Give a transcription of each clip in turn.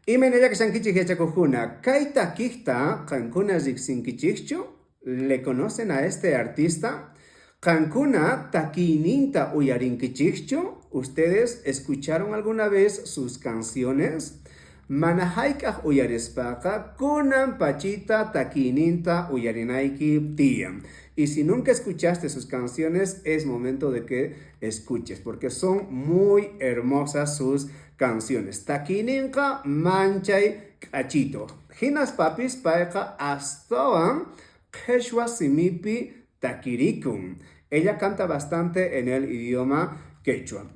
Imaynalla kashankichej yachakojkuna, kay takejta qankuna rejsinkichejchu? Le conocen a este artista? Qankuna takiyninta uyarinkichejchu? Ustedes escucharon alguna vez sus canciones? Mana jayk'aj uyarispaqa kunan pachita takiyninta uyarinayki tiyan. Y si nunca escuchaste sus canciones, es momento de que escuches, porque son muy hermosas sus canciones. Takiyninqa manchay k'achito. Jinaspapis payqa astawan qheshwa simipi takirikun. Ella canta bastante en el idioma quechua.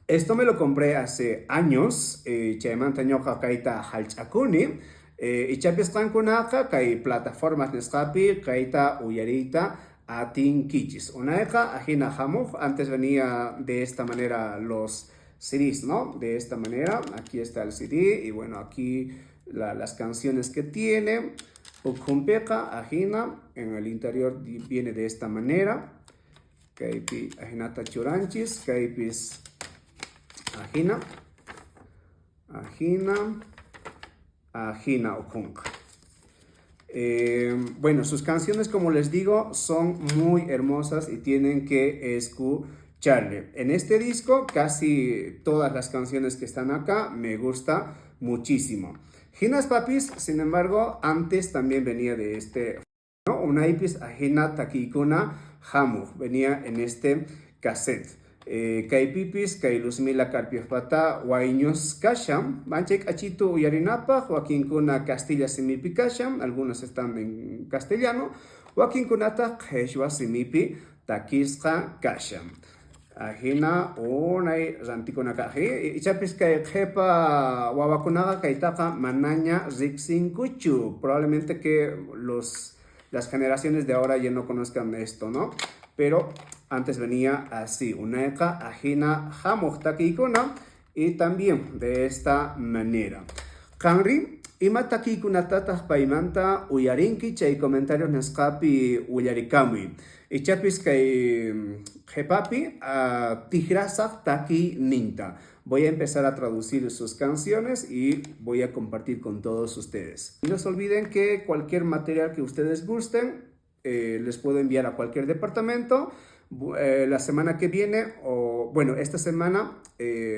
Esto me lo compré hace años, chaymanta ñoqa kayta jallch'akuni. Ichapis qankunaqa kay plataformas nisqapi kayta uyariyta atinkichis. Unayqa ajina jamuj, antes venía de esta manera los CDs, ¿no? De esta manera, aquí está el CD y bueno, aquí las canciones que tiene. Ukhunpiqa ajina, en el interior viene de esta manera. Kaypi ajinata churanchis, kaypis ajina, ajina, ajina ukhunqa. Bueno, sus canciones, como les digo, son muy hermosas y tienen que escucharle. En este disco, casi todas las canciones que están acá me gusta muchísimo. Jinaspapis, sin embargo, antes también venía de este, ¿no? Unaypis ajina takiykuna jamuj, venía en este cassette. Kaypipis kay Luzmila Carpiojpata wayñus kashan, manchay k'achitu uyarinapaj, wakinkuna castilla simipi kashan, algunos están en castellano, wakinkunataj qheshwa simipi takisqa kashan. Ajina unay rantikuna kaj, ichapis kay qhepa wawakunaqa kaytaqa manaña riksinkuchu, probablemente que los las generaciones de ahora ya no conozcan esto, ¿no? Pero antes venía así, unayqa ajina jamuj takiykuna y también de esta manera. Qanri, ima takiykunatataj paymanta uyarinki chay comentarios nisqapi willarikamuy. Ichapis kay qhepapi tijrasaj takiyninta. Voy a empezar a traducir sus canciones y voy a compartir con todos ustedes. Y no se olviden que cualquier material que ustedes gusten, les puedo enviar a cualquier departamento. La semana que viene, o bueno, esta semana,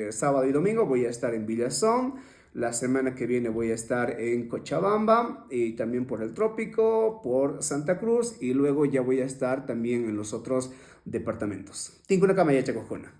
sábado y domingo, voy a estar en Villazón. La semana que viene voy a estar en Cochabamba y también por el Trópico, por Santa Cruz y luego ya voy a estar también en los otros departamentos. Tinkunakama yachakojkuna.